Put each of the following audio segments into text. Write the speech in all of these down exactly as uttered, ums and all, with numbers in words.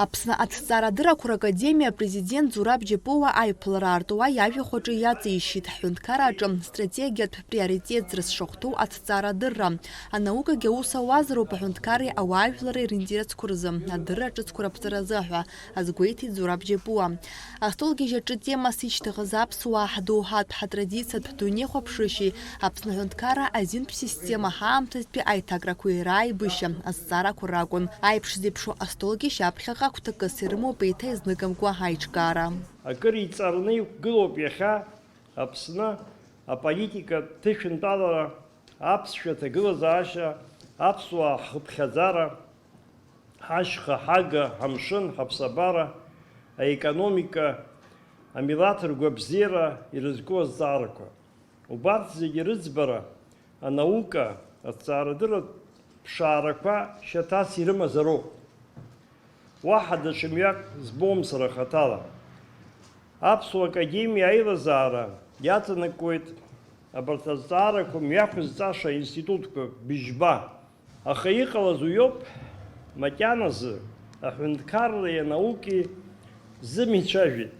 Аԥсны аҭҵаарадыррақәа ракадемиа апрезидент Зураб Џьапуа аиԥылара аартуа иажәахәаҿы иаҵишьит ҳҳәынҭқарра аҿы стратегиатә приоритетс рызшахәҭоу аҭҵаарадырра. Анаукагьы аус ауазароуп аҳәынҭқарреи ауаажәлари ринтересқәа рзы адырра ҿыцқәа раԥҵаразы ҳәа азгәеиҭеит Зураб Џьапуа. Астолгьежь аҿы темас ишьҭыхыз аԥсуаа ҳдоуҳатә, ҳатрадициатә дунеихәаԥшышьеи Аԥсны аҳәынҭқарра азинтә система ҳаамҭазтәи аиҭакрақәеи рааибышьа азҵаарақәа ракәын. Аиԥш зеиԥшу астолгьежь аԥхьаҟа агәҭакыс ирымоуп еиҭа изныкымкәа аиҿкаара. Акыр иҵарны иқәгылоуп иахьа Аԥсны аполитикатә ҭышәынтәалара, аԥсшәа ҭагылазаашьа, аԥсуаа ҳхыԥхьаӡара, ҳашьха, ҳага, ҳамшын, ҳаԥсабара, аекономика, амилаҭ ргәабзиара ирызку азҵаарақәа. Убарҭ зегьы рыӡбара анаука, аҭҵаарадырратә ԥшаарақәа шьаҭас ирымазароуп. Уаҳа даҽа мҩак збом сара хаҭала. Аԥсуа академиа аилазаара иаҵанакуеит абарҭ азҵаарақәа мҩақәызҵаша институтқәак быжьба. Аха иҟалаз уиоуп, макьаназы аҳәынҭқарреи анаукеи зымеицәажәеит,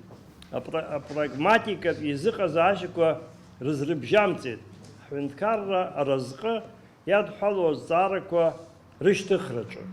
апра-, апрагматикатә еизыҟазаашьақәа рызрыбжьамҵеит ҳҳәынҭқарра аразҟы иадҳәалоу азҵаарақәа рышьҭыхраҿы.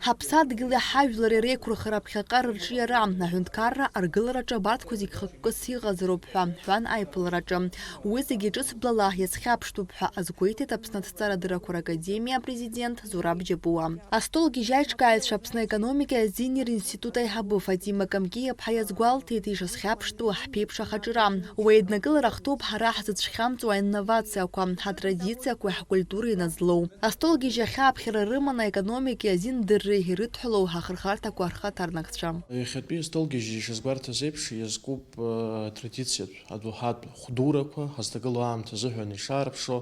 Ҳаԥсадгьыли ҳажәлари реиқәырхара ԥхьаҟа рырҿиара, аҳәынҭқарра аргылараҿы абарҭқәа зегь хықәкыс иҟазароуп ҳәа ҳҳәан аиԥылараҿы. Уи зегьы ҿыц блала иазхьаԥштәуп ҳәа азгәеиҭеит Аԥсны аҭҵаарадыррақәа ракадемиа апрезидент Зураб Џьапуа. Астол гьежь аиҿкааҩцәа Аԥсны аекономикеи азинеи ринститут аиҳабы Фатима Камкиаԥҳа иазгәалҭеит ишазхьаԥштәу ҳԥеиԥш ахаҿра. Уи аиднакылара ахҭоуп ҳара ҳзыцәхьамҵуа аинновациақәа, ҳатрадициақәеи ҳкультуреи иназлоу. Астол гьежь ахьааԥхьара рыманы аекономикеи азиндырреи ирыдҳәалоу ахырхарҭақәа рхаҭарнакцәа. Иахьатәи астол гьежь ишазгәарҭаз еиԥш, иазкуп, э, традициатә, адоуҳатә хдурақәа ҳазҭагылоу аамҭа азыҳәан ишаарԥшуа,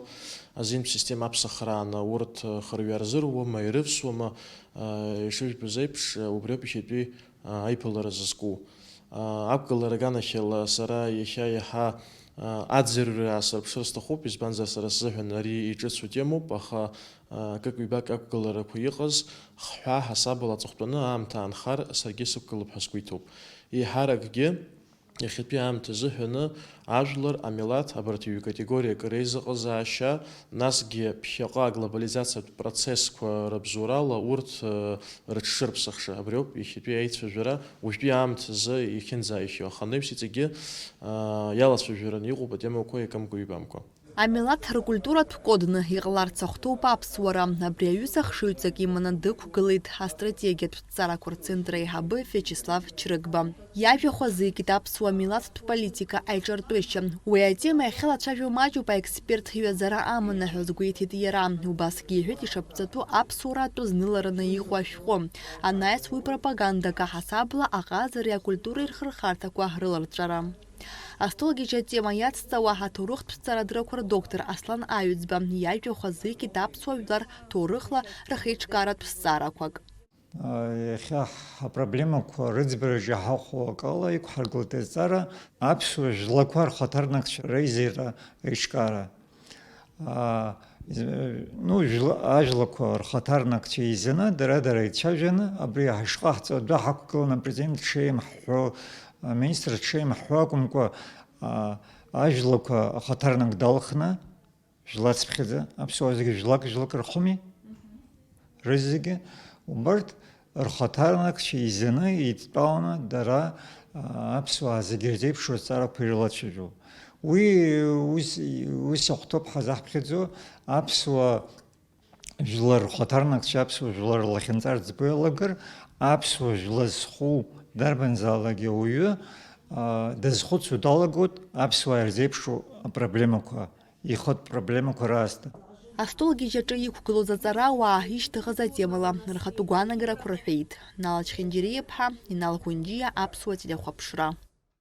азинтә система аԥсахрааны урҭ, э, хырҩа рзыруама, ирывсуама, э, ишыжәбаз еиԥш, э, убриоуп иахьатәи, э, аиԥылара зызку. Э, ақәгылара аганахьала сара иахьа иаҳа, э, аӡырҩра аасырԥшыр сҭахуп, избанзар, сара сзыҳәан ари иҿыцу темоуп, аха, э, акык-ҩбак ақәгыларақәа иҟаз, хҳәаа ҳасабала аҵыхәтәаны аамҭа аанхар, саргьы сықәгылап ҳәа сгәы иҭоуп. Еиҳаракгьы, иахьатәи аамҭа азыҳәаны ажәлар, амилаҭ, абарҭ ҩ-категориак реизыҟазаашьа, насгьы ԥхьаҟа аглобализациатә процессқәа рыбзоурала урҭ, э, рыҽшырԥсахша. Абриоуп иахьатәи аицәажәара уажәтәи аамҭазы иахьынӡааихьоу. Аха анаҩс иҵегьы, э, иалацәажәараны иҟоуп атемақәа иакымкәа-ҩбамкәа. Амилаҭ ркультуратә кодны иҟаларц ахәҭоуп аԥсуара. Абри аҩыза хшыҩҵак иманы дықәгылеит астратегиатә ҭҵаарақәа рцентр аиҳабы Виачеслав Чрыгба. Иажәахә азикит аԥсуа милаҭтә политика аиҿартәышьа. Уи атема иахьалацәажәо маҷуп аексперт ҩаӡара аманы ҳәа азгәеиҭеит иара. Убасгьы иҳәеит ишаԥҵатәу аԥсуара атәы знылараны иҟоу ашәҟәы. Анаҩс уи пропагандак аҳасабала аҟазареи акультуреи рхырхарҭақәа рыларҵәара. Астол гьежь атема иацҵауа аҭоурыхтә ҭҵаарадыррақәа рдоктор Аслан Аҩӡба иажәахә азикит аԥсуа жәлар ҭоурыхла рхеиҿкааратә зҵаарақәак. Иахьа ҳапроблемақәа рыӡбараҿы иҳахәо акала иқәҳаргылеит азҵаара аԥсуа жәлақәа рхаҭарнакцәа реизара реиҿкаара. Аа, из-, ну, жәла-, ажәлақәа рхаҭарнакцәа еизаны, дара-дара еицәажәаны, абри ҳашҟаҳҵо адәы ҳақәгыланы апрезидент дшеимҳәо, аминистр дшеимҳәо акәымкәа, аа, ажәлақәа ахаҭарнак далхны, жәлацԥхьаӡа, аԥсуаа зегьы жәлак-жәлак рхоми? Рызегьы убарҭ рхаҭарнакцәа еизаны еидтәаланы дара, аа, аԥсуаа зегьы ирзеиԥшу азҵаарақәа ирылацәажәо. Уи ус, ус иахәҭоуп ҳазаҳԥхьаӡо аԥсуа жәлар рхаҭарнакцәа, аԥсуа жәлар рлахьынҵа рӡбо иалагар, аԥсуа жәла зху дарбанзаалак ауаҩы, аа, дазхәыцуа далагоит аԥсуаа ирзеиԥшу апроблемақәа. Ихатә проблемақәа раасҭа. Астол гьежь аҿы иқәгылоз аҵарауаа ишьҭыхыз атемала рхатәы гәаанагарақәа рҳәеит. Нала Чхинџьариа-иԥҳа, Инал Хәынџьиа, Аԥсуа телехәаԥшра.